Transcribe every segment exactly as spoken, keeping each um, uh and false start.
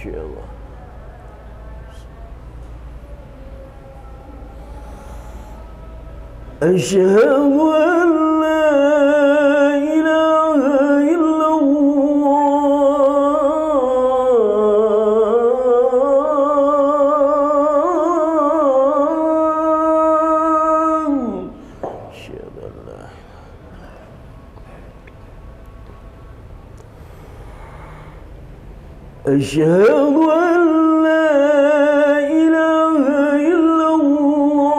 Insyaallah. أشهد أن لا إله إلا الله. أشهد أن لا إله أشهد أن لا إله إلا الله.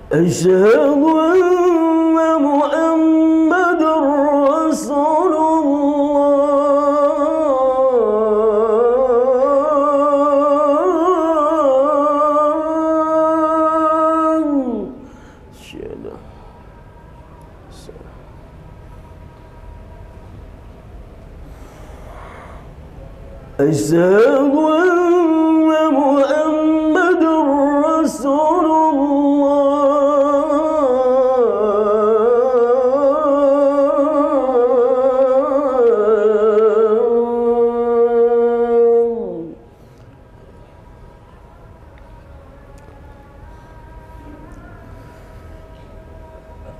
أشهد أن محمدا رسول الله. أشهد أشهد أن محمدا رسول الله.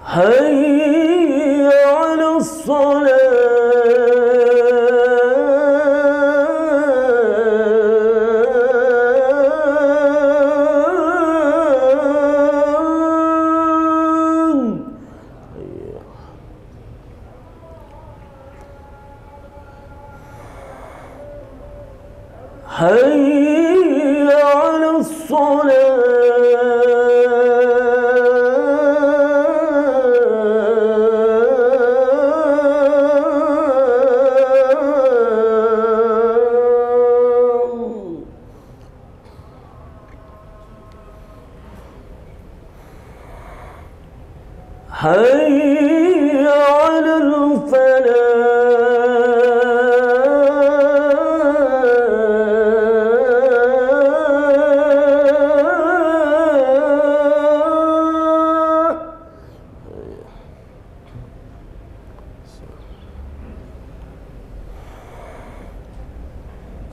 حي على الصلاة. حي على الصلاة. حي على الفلاح.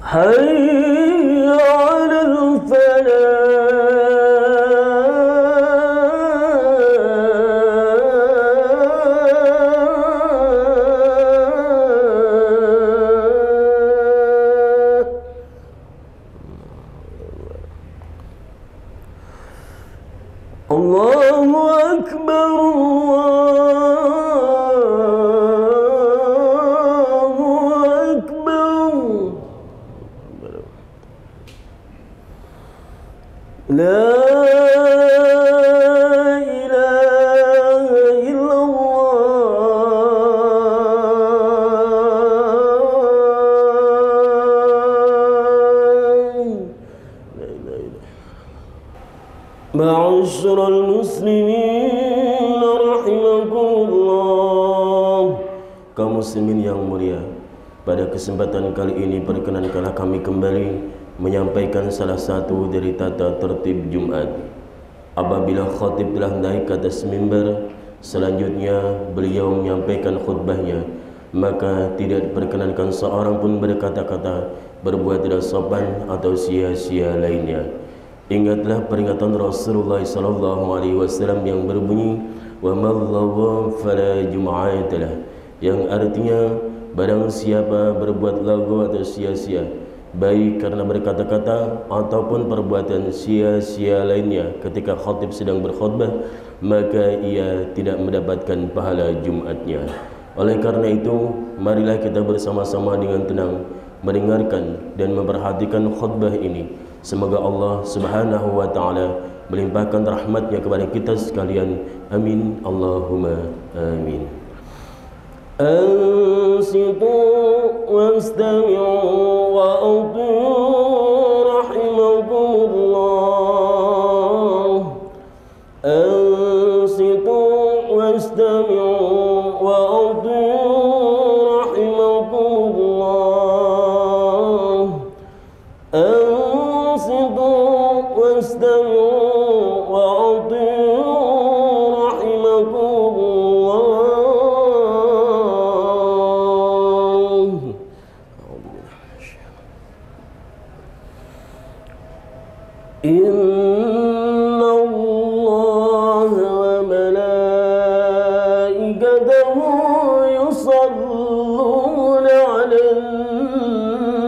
حي على الفلاح. الله أكبر، الله أكبر. لا إله إلا الله. لا إله إلا الله. معاشر المسلمين رحمكم الله. Kaum muslimin yang mulia, pada kesempatan kali ini perkenankanlah kami kembali menyampaikan salah satu dari tata tertib Jumat. Apabila khatib telah naik ke atas mimbar, selanjutnya beliau menyampaikan khutbahnya, maka tidak diperkenankan seorang pun berkata-kata, berbuat tidak sopan, atau sia-sia lainnya. Ingatlah peringatan Rasulullah sallallahu alaihi wasallam yang berbunyi, "Wa man lagha fala jum'ata lah," yang artinya, barang siapa berbuat lagha atau sia-sia, baik karena berkata-kata ataupun perbuatan sia-sia lainnya ketika khatib sedang berkhutbah, maka ia tidak mendapatkan pahala Jumatnya. Oleh karena itu, marilah kita bersama-sama dengan tenang mendengarkan dan memperhatikan khutbah ini. Semoga Allah Subhanahu wa Ta'ala melimpahkan rahmatnya kepada kita sekalian. Amin. Allahumma amin. أنصتوا واستمعوا وأطيعوا رحمكم الله. أنصتوا واستمعوا وأطيعوا رحمكم الله. إن الله وملائكته يصلون على النبي.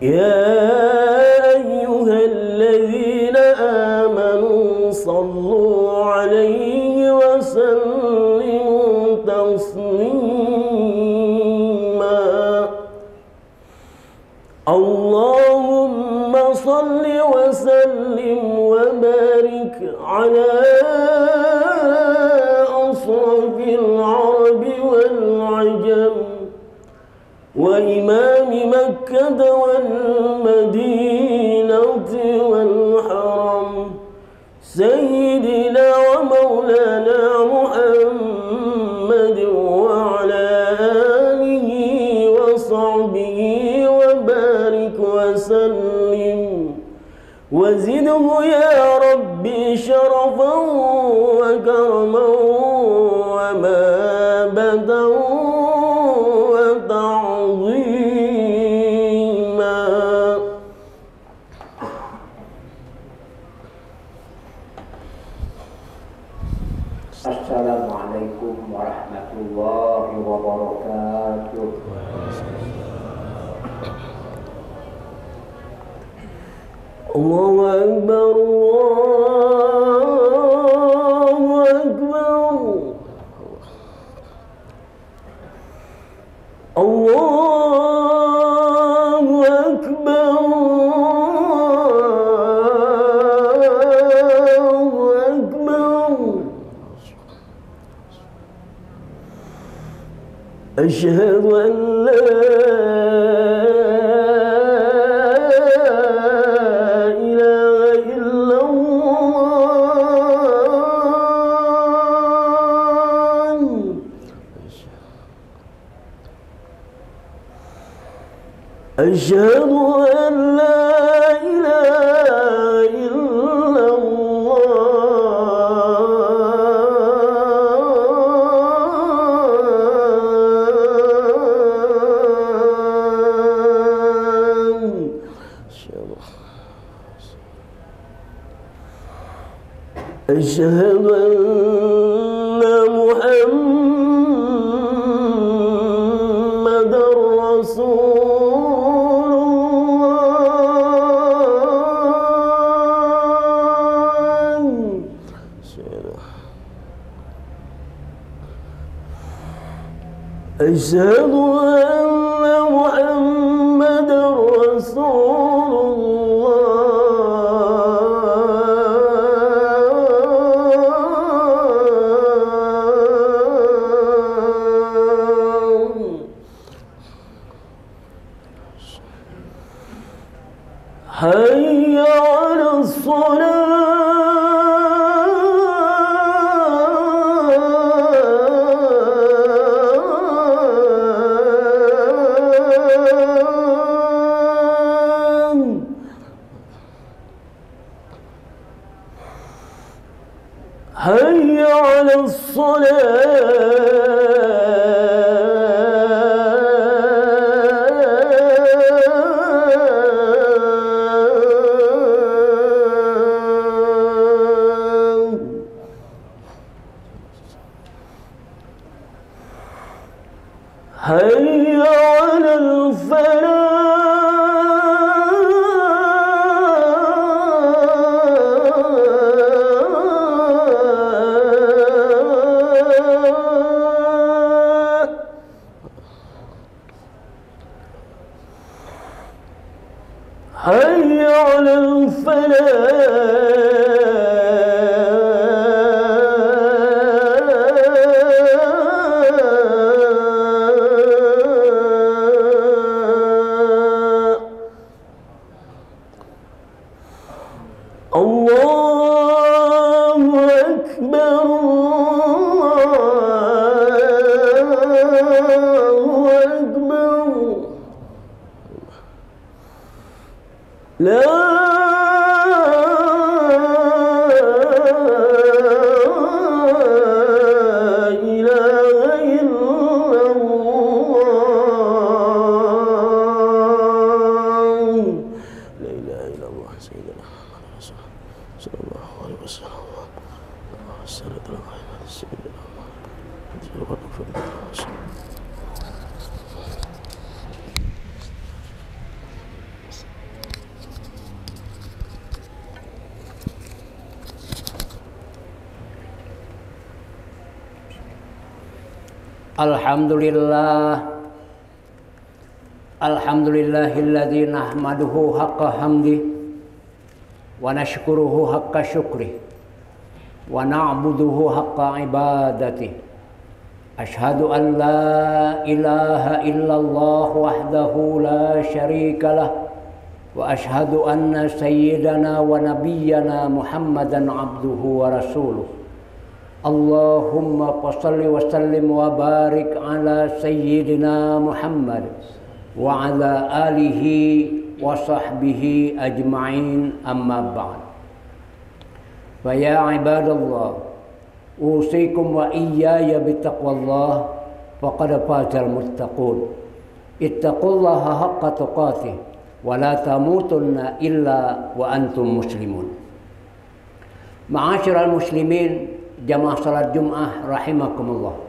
يا أيها الذين آمنوا صلوا عليه وسلموا تسليما. اللهم صل وسلم وبارك على أشرف العرب والعجم وإمام مكة والمدينة والحرم سيدنا ومولانا محمد وعلى آله وصحبه وبارك وسلم وزده يا رب شرفا وكرما ومهابة وتعظيما. Assalamualaikum warahmatullahi wabarakatuh. Allahu Akbar, Allahu Akbar. Allahu Akbar, Allahu Akbar. أشهد أن لا إله إلا الله. أشهد أن لا إله إلا الله. أشهد أن محمدا رسول الله. أشهد أن محمدا رسول الله. حي على الصلاة. حي على الصلاة. حي على الفلاح. حي على الفلاح. الله أكبر، الله أكبر. لا Alhamdulillah. Alhamdulillahilladzi nahmaduhu haqqa hamdi wa nashkuruhu haqqa syukri wa na'buduhu haqqa ibadati. Ashhadu an la ilaha illallah wahdahu la syarika lah, wa ashhadu anna sayyidana wa nabiyyana Muhammadan abduhu wa rasuluh. Allahumma fasalli wa sallim wa barik ala sayyidina Muhammad wa ala alihi wa sahbihi ajma'in, amma ba'd. Fa ya ibadallah, usikum wa iyyaya bitaqwallah, faqad fazal muttaqun. Ittaqullaha haqqa tuqatih wa la tamutunna illa wa antum muslimun. Ma'asyiral muslimin, jamaah salat Jumat rahimakumullah.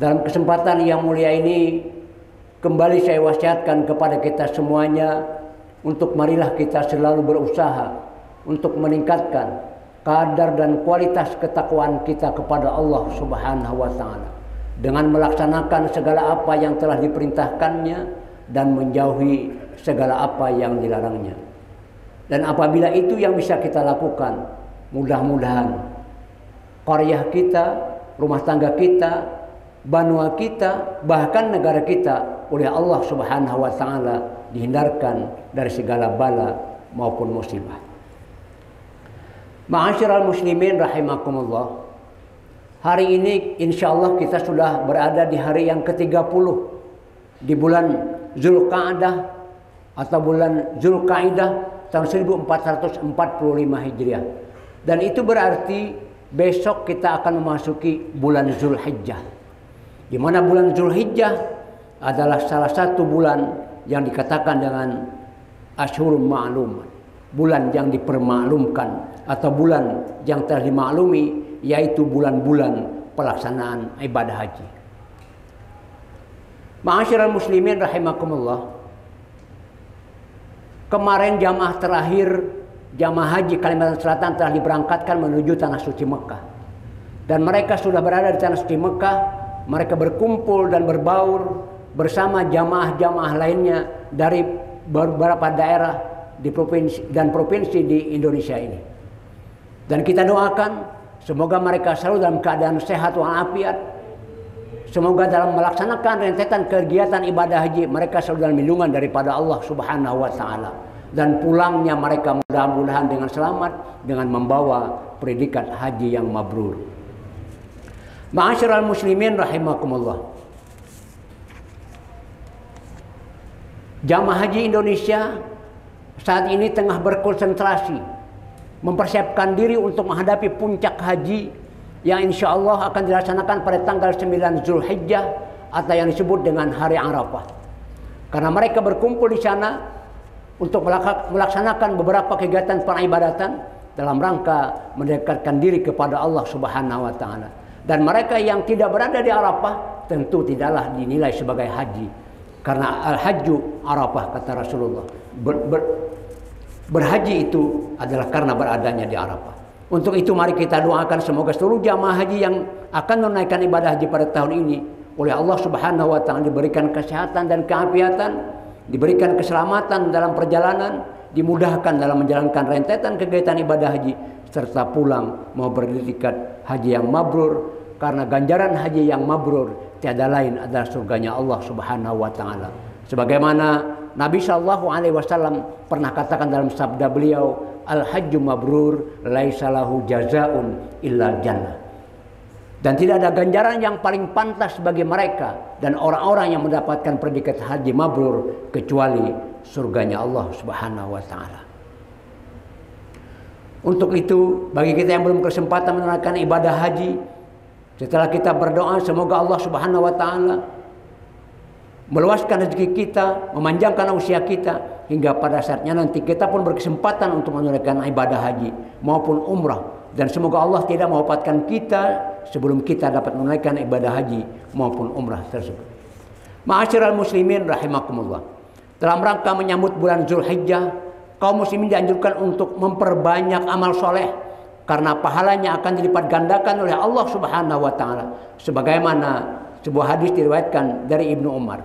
Dalam kesempatan yang mulia ini, kembali saya wasiatkan kepada kita semuanya untuk marilah kita selalu berusaha untuk meningkatkan kadar dan kualitas ketakwaan kita kepada Allah Subhanahu wa taala dengan melaksanakan segala apa yang telah diperintahkannya dan menjauhi segala apa yang dilarangnya. Dan apabila itu yang bisa kita lakukan, mudah-mudahan qaryah kita, rumah tangga kita, banua kita, bahkan negara kita oleh Allah Subhanahu wa taala dihindarkan dari segala bala maupun musibah. Ma'asyiral muslimin rahimakumullah. Hari ini insya Allah kita sudah berada di hari yang ketiga puluh di bulan Zulqa'dah atau bulan Zulkaidah tahun seribu empat ratus empat puluh lima Hijriah. Dan itu berarti besok kita akan memasuki bulan Zulhijjah. Di mana bulan Zulhijjah adalah salah satu bulan yang dikatakan dengan asyhurun ma'lumat, bulan yang dipermaklumkan atau bulan yang telah dimaklumi, yaitu bulan-bulan pelaksanaan ibadah haji. Ma'asyiral muslimin rahimakumullah. Kemarin jamaah terakhir, jamaah haji Kalimantan Selatan telah diberangkatkan menuju tanah suci Mekah. Dan mereka sudah berada di tanah suci Mekah, mereka berkumpul dan berbaur bersama jamaah-jamaah lainnya dari beberapa daerah di provinsi dan provinsi di Indonesia ini. Dan kita doakan semoga mereka selalu dalam keadaan sehat walafiat. Semoga dalam melaksanakan rentetan kegiatan ibadah haji mereka selalu dalam lindungan daripada Allah Subhanahu wa taala. Dan pulangnya mereka mudah-mudahan dengan selamat dengan membawa predikat haji yang mabrur. Ma'asyiral muslimin rahimakumullah. Jamaah haji Indonesia saat ini tengah berkonsentrasi mempersiapkan diri untuk menghadapi puncak haji yang insya Allah akan dilaksanakan pada tanggal sembilan Zulhijjah atau yang disebut dengan hari Arafah. Karena mereka berkumpul di sana untuk melaka- melaksanakan beberapa kegiatan peribadatan dalam rangka mendekatkan diri kepada Allah Subhanahu wa taala. Dan mereka yang tidak berada di Arafah tentu tidaklah dinilai sebagai haji. Karena al-hajju Arafah, kata Rasulullah. Ber- ber- berhaji itu adalah karena beradanya di Arafah. Untuk itu mari kita doakan semoga seluruh jamaah haji yang akan menunaikan ibadah haji pada tahun ini oleh Allah Subhanahu wa taala diberikan kesehatan dan keafiatan, diberikan keselamatan dalam perjalanan, dimudahkan dalam menjalankan rentetan kegiatan ibadah haji serta pulang memperoleh predikat haji yang mabrur, karena ganjaran haji yang mabrur tiada lain adalah surganya Allah Subhanahu wa taala. Sebagaimana Nabi Shallallahu alaihi wasallam pernah katakan dalam sabda beliau, "Al-hajju mabrur laisa lahu jazaun illa jannah." Dan tidak ada ganjaran yang paling pantas bagi mereka dan orang-orang yang mendapatkan predikat haji mabrur kecuali surganya Allah Subhanahu wa taala. Untuk itu, bagi kita yang belum kesempatan menunaikan ibadah haji, setelah kita berdoa semoga Allah Subhanahu wa taala meluaskan rezeki kita, memanjangkan usia kita, hingga pada saatnya nanti kita pun berkesempatan untuk menunaikan ibadah haji maupun umrah Dan semoga Allah tidak mewafatkan kita sebelum kita dapat menunaikan ibadah haji maupun umrah tersebut. Ma'asyiral muslimin rahimakumullah. Dalam rangka menyambut bulan Zulhijjah, kaum muslimin dianjurkan untuk memperbanyak amal soleh karena pahalanya akan dilipat gandakan oleh Allah Subhanahu wa taala. Sebagaimana sebuah hadis diriwayatkan dari Ibnu Umar.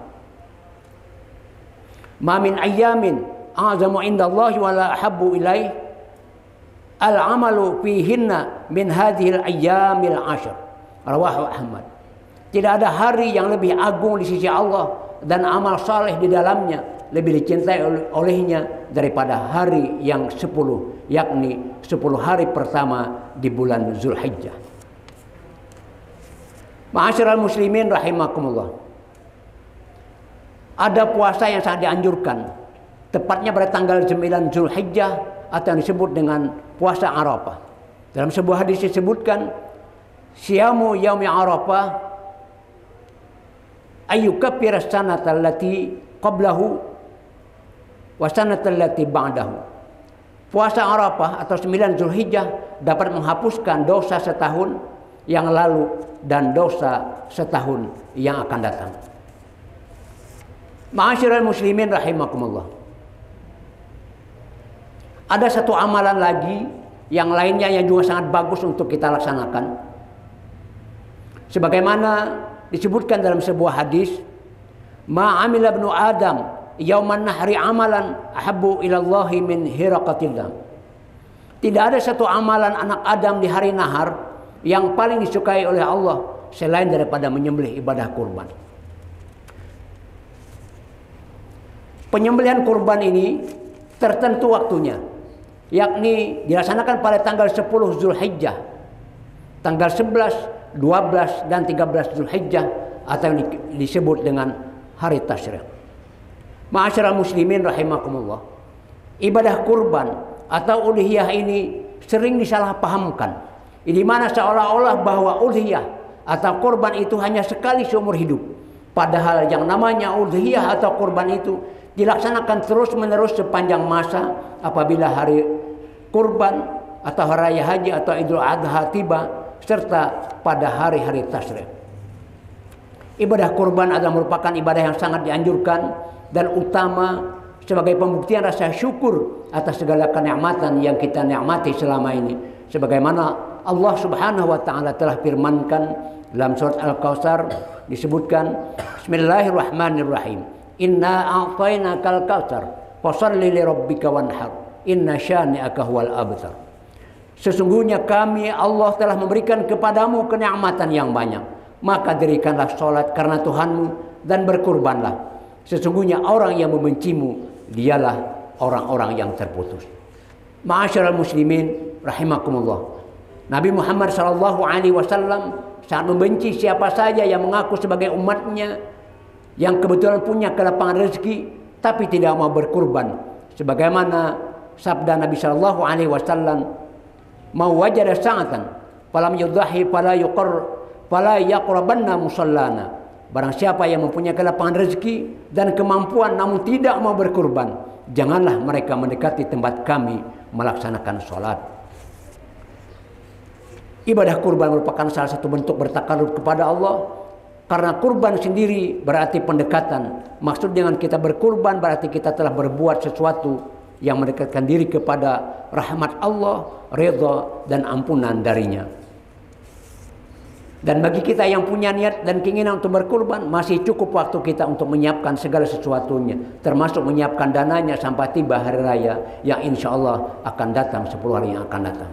Ma min ayyamin a'zamu indallahi wa la ahabbu ilaih al-amalu fihinna min hadhil ayyamil ashar. Rawahu Ahmad. Tidak ada hari yang lebih agung di sisi Allah dan amal saleh di dalamnya lebih dicintai oleh- olehnya daripada hari yang sepuluh, yakni sepuluh hari pertama di bulan Zulhijjah. Ma'asyiral muslimin rahimakumullah. Ada puasa yang sangat dianjurkan, tepatnya pada tanggal sembilan Zulhijjah atau yang disebut dengan puasa Arafah. Dalam sebuah hadis disebutkan, siyamu yaumi Arafah ayyukaffira sanata allati qablahu wa sanata allati ba'dahu. Puasa Arafah atau sembilan Zulhijjah dapat menghapuskan dosa setahun yang lalu dan dosa setahun yang akan datang. Ma'asyiral muslimin rahimakumullah. Ada satu amalan lagi yang lainnya yang juga sangat bagus untuk kita laksanakan. Sebagaimana disebutkan dalam sebuah hadis, ma amila ibnu Adam yauman nahri amalan ahabbu ilallahi min hiraqatil dam. Tidak ada satu amalan anak Adam di hari nahar yang paling disukai oleh Allah selain daripada menyembelih ibadah kurban. Penyembelihan kurban ini tertentu waktunya, yakni dilaksanakan pada tanggal sepuluh Zulhijjah, tanggal sebelas, dua belas, dan tiga belas Zulhijjah atau yang di- disebut dengan hari tasyrik. Ma'asyiral muslimin rahimakumullah. Ibadah kurban atau udhiyah ini sering disalahpahamkan, di mana seolah-olah bahwa udhiyah atau kurban itu hanya sekali seumur hidup. Padahal yang namanya udhiyah atau kurban itu dilaksanakan terus-menerus sepanjang masa apabila hari kurban atau hari raya haji atau Idul Adha tiba serta pada hari-hari tasyrik. Ibadah kurban adalah merupakan ibadah yang sangat dianjurkan dan utama sebagai pembuktian rasa syukur atas segala kenikmatan yang kita nikmati selama ini. Sebagaimana Allah Subhanahu wa taala telah firmankan dalam surat Al-Kautsar disebutkan, Bismillahirrahmanirrahim. Inna a'tainakal kautsar. Fasalli li rabbika wanhar. Inna syani'aka huwal abtar. Sesungguhnya kami, Allah, telah memberikan kepadamu kenikmatan yang banyak. Maka dirikanlah salat karena Tuhanmu dan berkurbanlah. Sesungguhnya orang yang membencimu, dialah orang-orang yang terputus. Ma'asyiral muslimin rahimakumullah. Nabi Muhammad sallallahu alaihi wasallam sangat membenci siapa saja yang mengaku sebagai umatnya yang kebetulan punya kelapangan rezeki tapi tidak mau berkurban. Sebagaimana sabda Nabi sallallahu alaihi wasallam, "Mau wajada sa'atan falam yudhahi fala yuqar fala yaqrabanna musallana." Barang siapa yang mempunyai kelapangan rezeki dan kemampuan namun tidak mau berkurban, janganlah mereka mendekati tempat kami melaksanakan salat. Ibadah kurban merupakan salah satu bentuk bertakarrub kepada Allah. Karena kurban sendiri berarti pendekatan. Maksud dengan kita berkurban berarti kita telah berbuat sesuatu yang mendekatkan diri kepada rahmat Allah, ridha, dan ampunan darinya. Dan bagi kita yang punya niat dan keinginan untuk berkurban, masih cukup waktu kita untuk menyiapkan segala sesuatunya, termasuk menyiapkan dananya sampai tiba hari raya yang insya Allah akan datang sepuluh hari yang akan datang.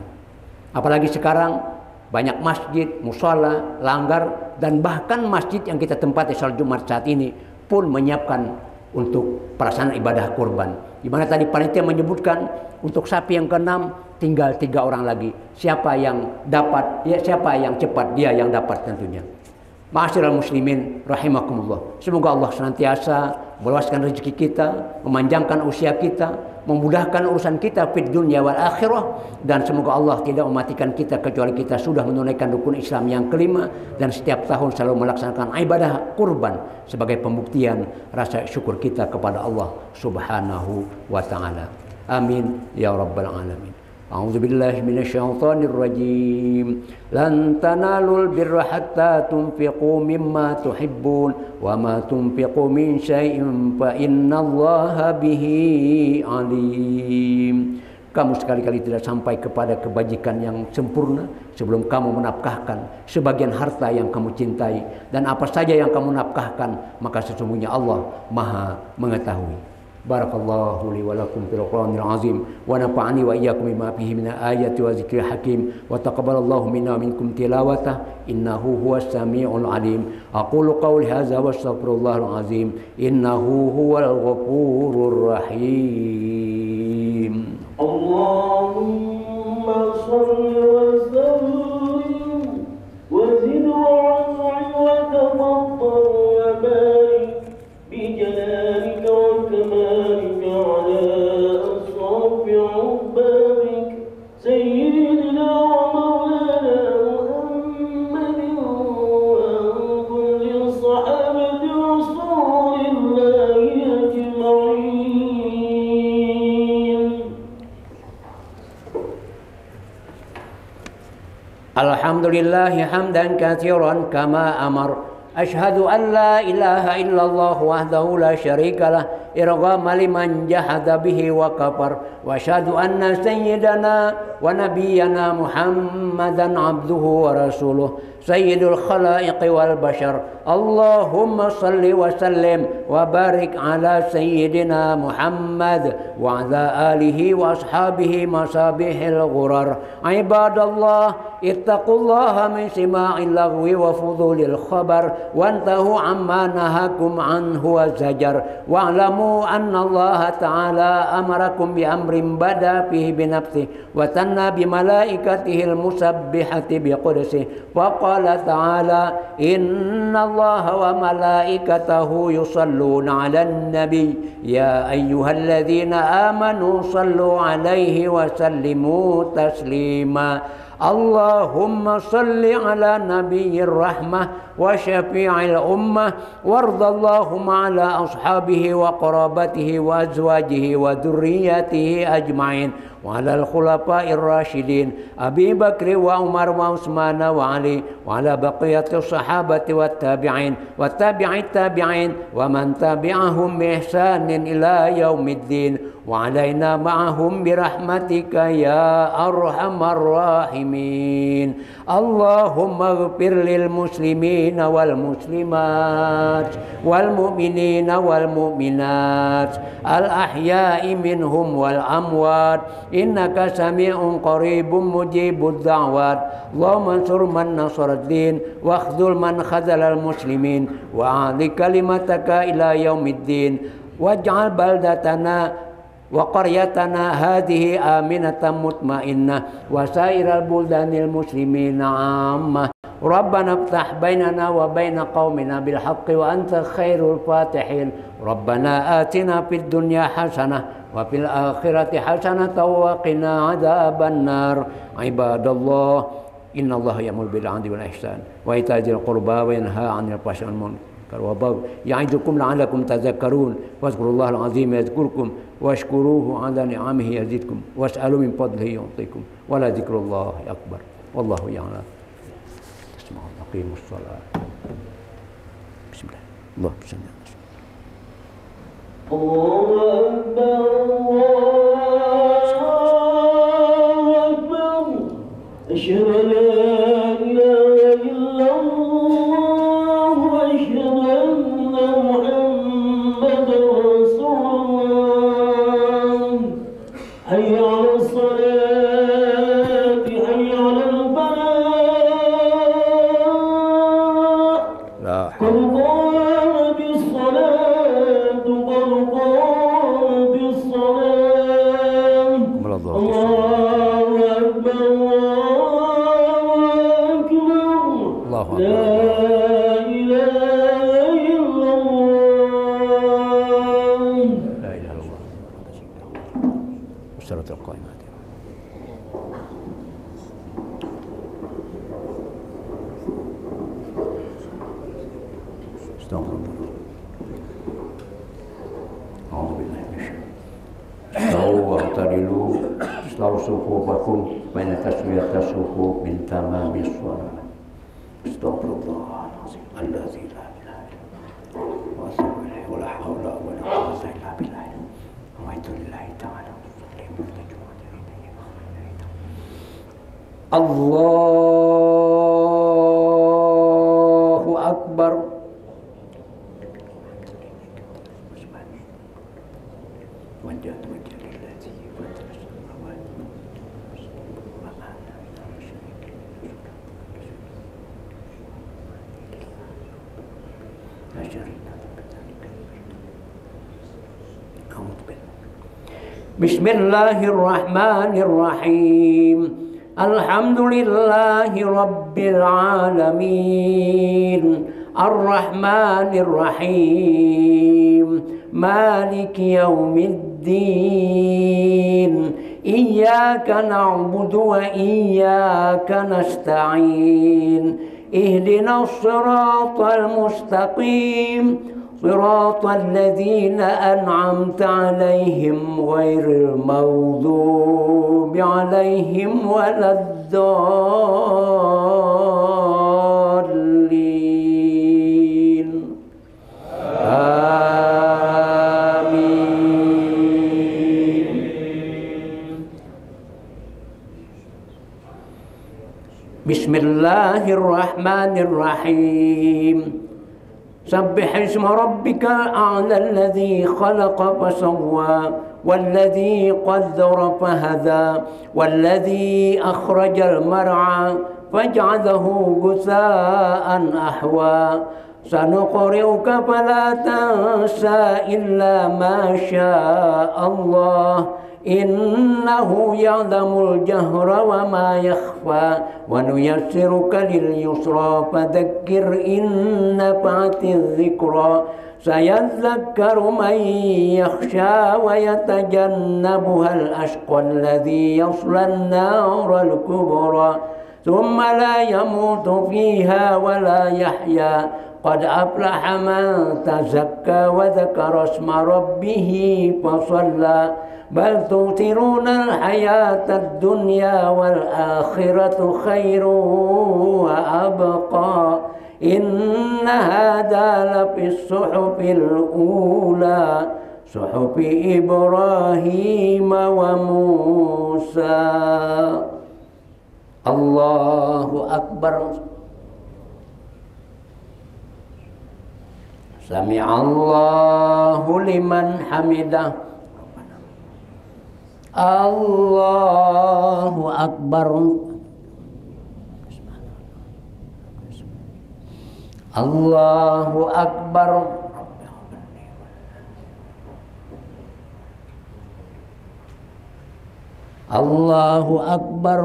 Apalagi sekarang banyak masjid, musala, langgar, dan bahkan masjid yang kita tempati salat Jumat saat ini pun menyiapkan untuk pelaksanaan ibadah kurban. Di mana tadi panitia menyebutkan untuk sapi yang keenam tinggal tiga orang lagi. Siapa yang dapat, ya siapa yang cepat dia yang dapat tentunya. Ma'asyiral muslimin rahimakumullah. Semoga Allah senantiasa meluaskan rezeki kita, memanjangkan usia kita, memudahkan urusan kita fid dunya wal akhirah, dan semoga Allah tidak mematikan kita kecuali kita sudah menunaikan rukun Islam yang kelima dan setiap tahun selalu melaksanakan ibadah kurban sebagai pembuktian rasa syukur kita kepada Allah Subhanahu wa taala. Amin ya rabbal alamin. A'udzubillahi minasyaitonirrajim. Lan tanalul birra hatta tunfiqu mimma tuhibbun wa ma tunfiqu min syai'in fa innallaha bihi alim. Kamu sekali-kali tidak sampai kepada kebajikan yang sempurna sebelum kamu menafkahkan sebagian harta yang kamu cintai, dan apa saja yang kamu nafkahkan, maka sesungguhnya Allah Maha Mengetahui. Barakallahu li wa lakum fil Qur'anil azim, wa nafa'ani wa iyyakum bima fihi minal ayati wa dzikril hakim, wa taqabbalallahu minna wa minkum tilawatah, innahu huwas samiul alim. Aqulu qawli hadza wa astaghfirullahal azim, innahu huwal ghafurur rahim. اللهم صل وسلم وزد وأنعم وتفضل وبارك بجلالك وكمالك على أشرف عبادك سيدنا ومولانا محمد وعن كل صحابة رسول الله أجمعين. Alhamdulillahi hamdan katsiran kama amar. Asyhadu an la ilaha illallah wahdahu la syarikalah, irghama liman jahada bihi wa kafar. Wa asyhadu anna sayyidana wa nabiyyana Muhammadan abduhu wa rasuluh, sayyidul khalaiqi wal bashar. Allahumma salli wa sallim wa barik ala sayyidina Muhammad wa ala alihi wa ashabihi masabihil ghurar. Ibadallah, ittaqullaha min sima'il lagwi wa fudulil khabar, wantahu amma nahakum anhu wa zajar. Wa'lamu annallaha ta'ala amarakum bi amrin bada fihi binafsih, wa tanna bi malaikatihil musabbihati bi qudsi. Wa qala ta'ala, innallaha wa malaikatahu yusalluna 'alan nabi, ya ayyuhalladzina amanu sallu 'alaihi wa sallimu taslima. Allahumma salli 'ala nabiyyir rahmah wa syafi'il ummah, wardallahumma 'ala ashabihi wa qarabatihi wa azwajihi wa dzurriyyatihi ajma'in, wa 'alal khulafair rasyidin, Abi Bakri wa Umar wa Utsmana wa Ali, wa 'ala baqiyatis sahabati wat tabi'in, wa tabi'it tabi'in, wa man tabi'ahum bi ihsanin ila yaumiddin, wa 'alaina ma'ahum bi rahmatika ya arhamar rahimin. Allahumma ighfir lil muslimina wal muslimat, wal mu'minina wal mu'minat, al ahya'i minhum wal amwat, innaka sami'un qaribun mujibud da'wat. Allahumma ansur man nasarad din, wa khzul man khazalal muslimin, wa a'li kalimataka ila yaumiddin, waj'al baldatana wa qaryatana hadhihi aminatan mutmainnah, wa sairal buldanil muslimina ammah. Rabbana iftah bainana wa baina qaumina bil haqqi wa anta khairul fatihin. Rabbana atina fid dunya hasanah wa fil akhirati hasanatan wa qina adzabannar. Ibadallah, innallaha ya'muru bil adli wal ihsan wa ita'i dzil qurba wa yanha 'anil fahsya'i wal munkar wal baghi ya'idzukum la'allakum tadzakkarun. Fadzkurullahal azim yadzkurkum wasykuruhu 'ala ni'amihi yazidkum was'alu min fadlihi yu'tikum wa la dzikrullahi akbar. Wallahu ya'lam. Aqimus shalah. Bismillah. Allahumma shalli ala Allahu Akbar, Allahu Akbar. Asyhadu an la ilaha illallah wa asyhadu anna Muhammadar Rasulullah. Hayya 'alas salati, hayya 'alal falah. La Qad qamatis salatu, qad qamatis salah. Allahu Akbar. Allahu Akbar, Allahu Akbar. Allahu Akbar. La ilaha illallah. La ilaha illallah. Wassalatul qaimat. Astagfirullah. A'udzubillahi minasyaitonir rajim. Wa'tadilu. Sawwu sufufakum fa inna taswiyata sufuf min tamami shalah. Astagfirullahalazim alladzi la ilaha illa huwa. Wa atubu ilaih. Wa la haula wa la quwwata illa billah. Wa atubu ilaih ta'ala. Allahu Akbar. وجهت وجهي للذي فطر السماوات والأرض وما أنا من المشركين. لا شريك لك ذلك. أعوذ بالله. بسم الله الرحمن الرحيم. الحمد لله رب العالمين. الرحمن الرحيم. مالك يوم الدين. إياك نعبد وإياك نستعين. اهدنا الصراط المستقيم. صراط الذين أنعمت عليهم غير المغضوب عليهم ولا الضالين. آمين. بسم الله الرحمن الرحيم. سبح اسم ربك الأعلى الذي خلق فسوى والذي قدر فهدى والذي أخرج المرعى فجعله غثاء أحوى. سنقرئك فلا تنسى إلا ما شاء الله إنه يعلم الجهر وما يخفى ونيسرك لليسرى فذكر إن نفعت الذكرى سيذكر من يخشى ويتجنبها الأشقى الذي يصلى النار الكبرى ثم لا يموت فيها ولا يحيا قد أفلح من تزكى وذكر اسم ربه فصلى بل تؤثرون الحياة الدنيا والآخرة خير وأبقى إن هذا لفي الصحف الأولى صحف إبراهيم وموسى. Allahu Akbar. Sami'allahu liman hamidah. Allahu Akbar. Allahu Akbar. Allahu Akbar.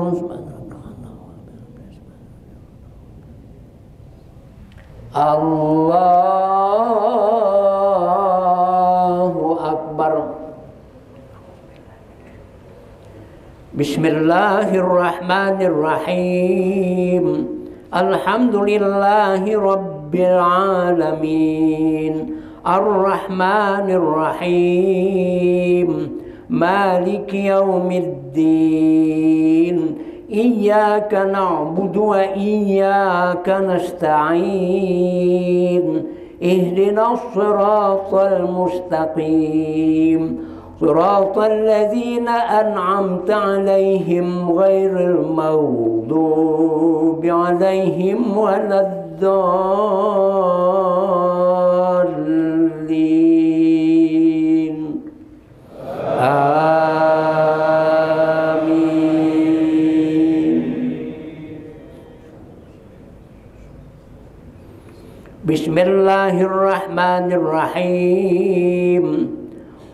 Allahu Akbar. Bismillahirrahmanirrahim. Alhamdulillahi rabbil alamin. Arrahmanirrahim. Maliki yaumiddin. Iyyaka na'budu wa iyyaka nasta'in. Ihdinas siratal mustaqim. Siratal ladzina an'amta 'alaihim ghairil maghdubi 'alaihim waladdallin. Amin. Bismillahirrahmanirrahim.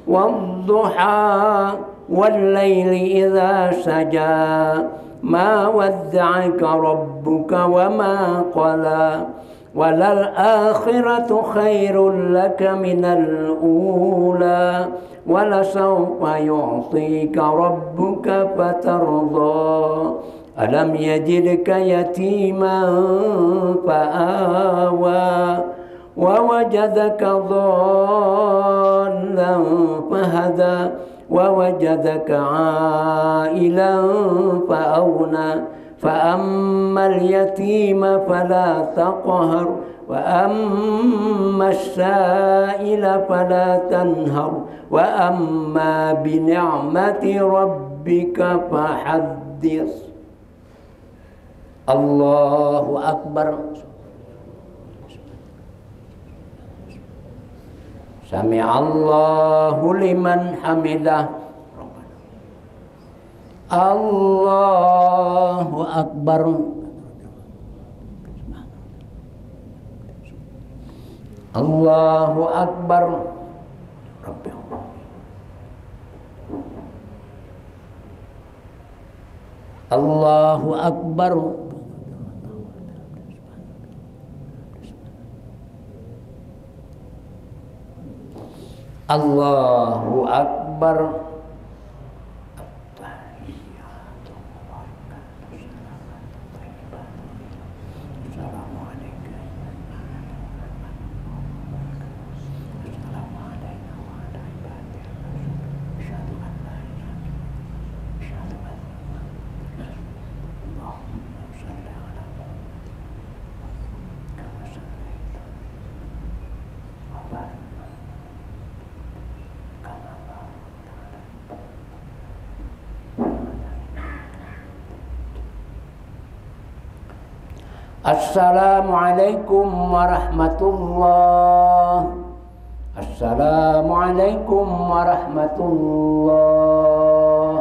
Wadduha, wallaili idza saja. Ma wadda'aka rabbuka wa ma qala. Walal akhiratu khairul laka minal ula. Walasawfa yu'tika rabbuka fatarda. Alam yajidka yatiman fa'awa. Wa wajadaka dhallan fahada. ووجدك عائلا فأغنى فأما اليتيم فلا تقهر وأما السائل فلا تنهر وأما بنعمة ربك فحدث. الله أكبر. سمع الله لمن حمده. الله أكبر. الله أكبر. ربي الله. الله أكبر. الله أكبر. السلام عليك. السلام علينا وعلى عباد الله. أشهد أن لا إله إلا الله. أشهد أن محمدا رسول الله. اللهم صل على محمد كما صليت وبارك على محمد كما باركت على إبراهيم وعلى آل إبراهيم إنك حميد مجيد. السلام عليكم ورحمة الله. السلام عليكم ورحمة الله.